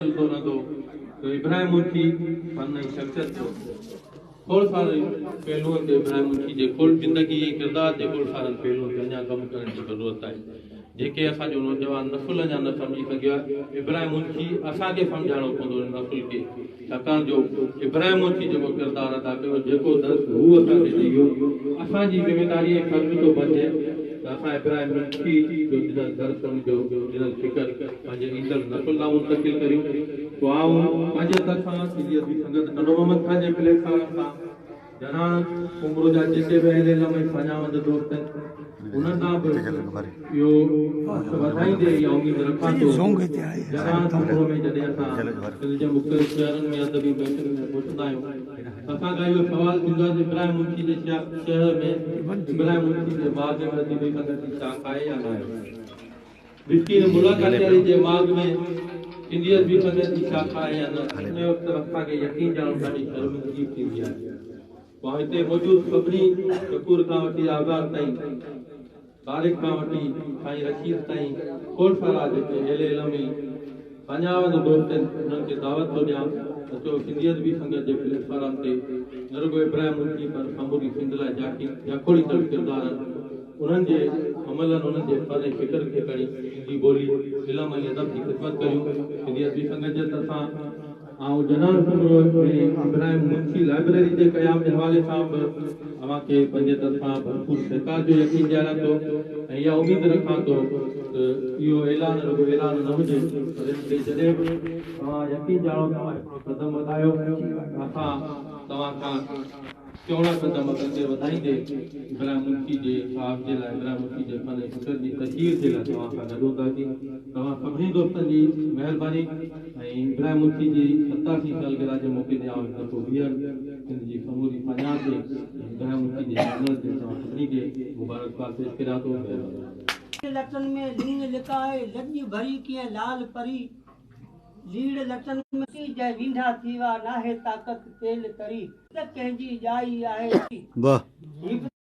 ملندو رهندو ته ابراهيم منشي فن ۽ شخصيت جو کوڙ سارن پهلوئن تي ابراهيم منشي جي کوڙ زندگي ۽ ڪردار جي کوڙ سارن پهلوئن تي اڃا ڪم ڪرڻ جي ضرورت آهي جيڪي اسان جو نوجوان نسل اڃا نه سمجهي سگهيو آهي ابراهيم منشي اسان کي سمجهائڻو پوندو ان نسل کي ڇاڪاڻ جو ابراهيم منشي جيڪو ڪردار ادا ڪيو جيڪو درس هو اسان کي ڏئي ويو اسان جي ذميداري ۽ فرض ٿو بنجي ته اسان ابراهيم منشي جو ڏنل درس ان جو ڏنل فڪر پنهنجي ايندڙ نسل ڏانهن منتقل ڪريون. سو آئون پنهنجي طرفان سنڌي ادبي سنگت ٽنڊو محمد خان جي پليٽ فارم تان جنان عمر جا جيڪي به اهل علم ۽ ساڃاهوند دوست آهن انهن ڏانهن به اهو هٿ وڌائيندي اها اميد رکان ٿو جنان عمر ۾ جڏهن اسان سنڌ جي مختلف شهرن ۾ ادبي محفلن ۾ پهچندا آهيون ته اسان کان اهو سوال ٿيندو آهي ته ابراهيم منشي جي شهر ۾ ابراهيم منشي جي باغ ۾ ادبي سنگت جي شاخ آهي يا ناهي؟ مسڪين ملا ڪچهري جي ماڳ ۾ سنڌي ادبي سنگت جي شاخ آهي يا نه، ان وقت اسان کي يقين ڄاڻو ڏاڍي شرمندگي به ٿيندي آهي. پوء هتي موجود سڀني شڪور کان وٺي آزاد تائين، طارق کان وٺي سائين رشيد تائين کوڙ سارا جيڪي اهل علم ۽ ساڃاهوند دوست آهن، انهن کي دعوت ٿو ڏيان ته اچو سنڌي ادبي سنگت جي پليٽ فارم تي نه رڳو ابراهيم منشي پر سموري سنڌ لاء جاکوڙيندڙ ڪردارن انهن جي عملن، انهن جي فن ۽ فڪر کي کڻي سنڌي ٻولي، علم ۽ ادب جي خدمت ڪريون. سنڌي ادبي سنگت جي طرفان آئون جنان سومرو ۽ ابراهيم منشي لائبريري جي قيام جي حوالي سان به اوهان کي پنهنجي طرفان ڀرپور سهڪار جو يقين ڏياريان ٿو ۽ اها اميد رکان ٿو ته اهو اعلان رڳو اعلان نه هجي پر ان تي جڏهن به توهان يقين ڄاڻو توهان هڪڙو قدم وڌايو ته اسان توهان کان چئوڻا قدم اڳتي وڌائيندي ابراهيم منشي جي صاحب جي لاء ابراهيم منشي جي فن ۽ فڪر جي تشهير جي لاء توهان سان گڏ هونداسين. توهان سڀني دوستن جي مهرباني ۽ ابراهيم منشي جي 87 سالگرهه جي موقعي تي آئون هڪ دفعو ٻيهر سنڌ جي سموري ساڃاهه تي ۽ ابراهيم منشي جي چينل تي توهان سڀني کي مبارڪباد پيش ڪريان ٿو. مهرباني. لٽن ۾ لڱ لڪائي، لڄ ڀري ڪيئن لال پري. ليڙ لٽن ۾. جنهن وينڍا ٿي ويا، ناهي طاقت تيل تري. ته ڪنهن جي ڄائي آهي. هي به.